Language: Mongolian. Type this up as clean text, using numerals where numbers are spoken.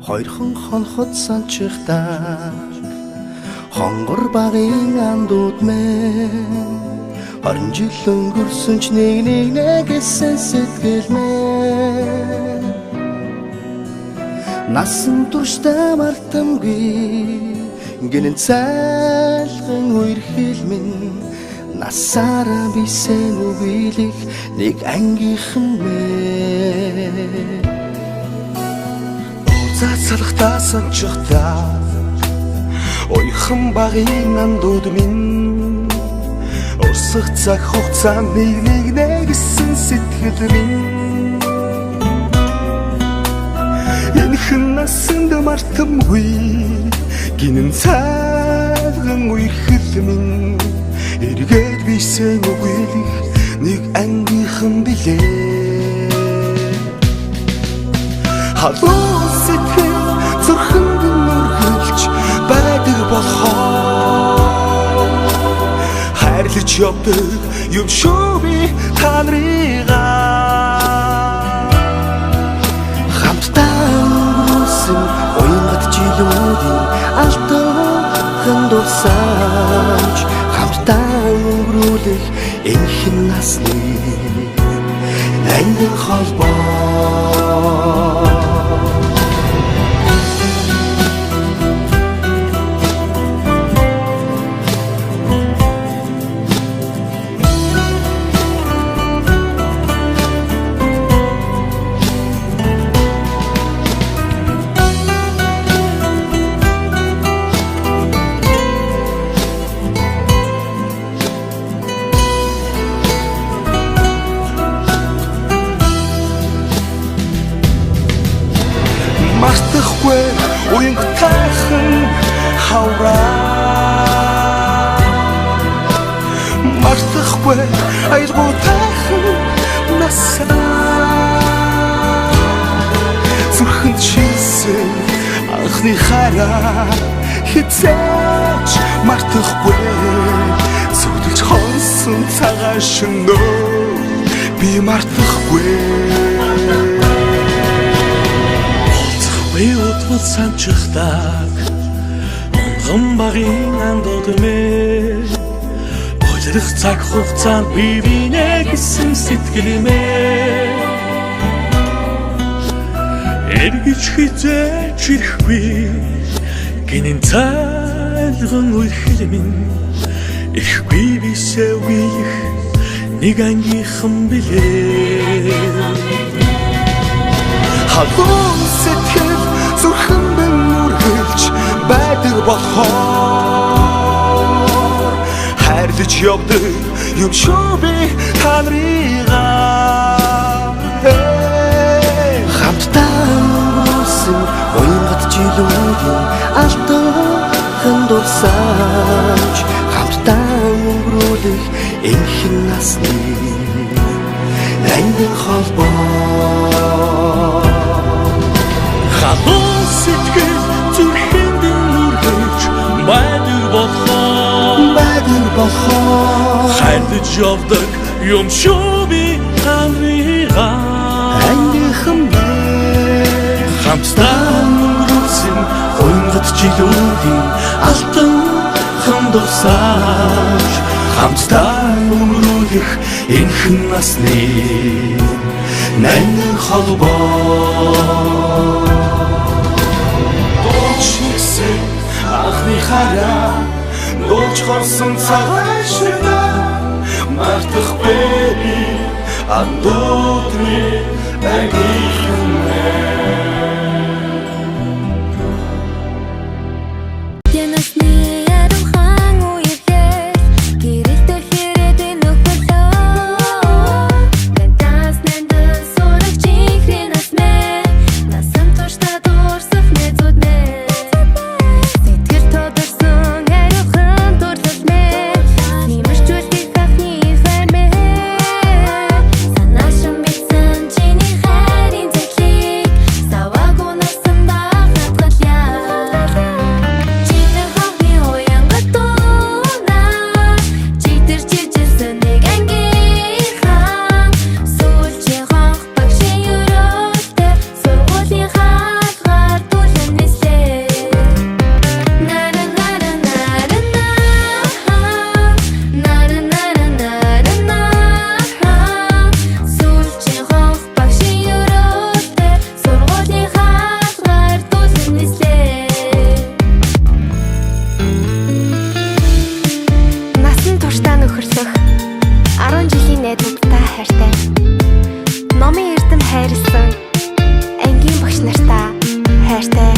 Хоёрхан хонхот санчихдаг хонгор багын андууд мэн 20 жил өнгөрсөн ч нэг нэг нэгсэн сэтгэл мэн насан туршдаа мартамгүй гинэн цайлган үерхэл минь насаараа бисэн үгэлэх нэг ангийнхан мэн. Уулзаад салхтаа санчихдаа уяхан багын андууд минь урсах цаг хугацаа нэг нэг нэгсэн сэтгэл минь энхэн насанд мартамгүй гинэн цайлган үерхэл минь эргээд бисэн үгэлэх нэг ангийнхан билээ. Халуун сэтгэл зүрхэнд нүргэлж байдаг болохоор хайрлаж явдаг юм шүү би та нарыгаа. Хамтдаа өнгөрүүлсэн уянгат жилүүдийн алтан дурсамж хамтдаа өнгөрүүлэх энхэн насны ангин холбоо. Мартахгүй уянгатайхан хавраа мартахгүй аялгуутайхан насаа зүрхэнд шилсэн анхны хайраа хизээч мартахгүй зүудэлж хонсон цагаан шөнөө би мартахгүй. Би утвал санчихдаг онгон багын андууд мэ улирах цаг хугацаанд би бинэ гэсэн сэтгэл мэ эргэж хизээч ирэхгүй гинэн цайлган үерхэл минь ирэхгүй бисээ үеих нэг ангийнхан билээ. Халуун сэтгэл зүрхэнд нүргэлж байдаг болохоор хайрлаж явдаг юм шүү би та нарыгаа. Хамтдаа өнгөрүүлсэн уянгат жилүүдийн алтан дурсамж хамтдаа өнгөрүүлэх энхэн насны ангин холбоо. Халуун сэтгэл зүрхэнд нүргэлж байдаг болохоор байдаг болохоор хайрлаж явдаг юм шүү би та нарыгаа. Ангийнхан мэн Хамтдаа өнгөрүүлсэн уянгат жилүүдийн алтан дурсамж хамтдаа өнгөрүүлэх энхэн насны нангин холбоо. Дуулж нэгсэн анхны хайраа дуулж хорсон цагаан шөнөө мартахгүй би андууд минь ангийнхан мэн. Янасны ариухан үерлэл гэрэлтэх ирээдүйн нөхөрлөө. Гантас нандин сурагч инхрийн нас мэ насан туршдаа дуурсах найзууд мэ сэтгэл тодорсон ариухан дурлал мэ нэмэрчүүлэх анхны хайр мэ санаашин битсэн чиний хайрын Хайртай.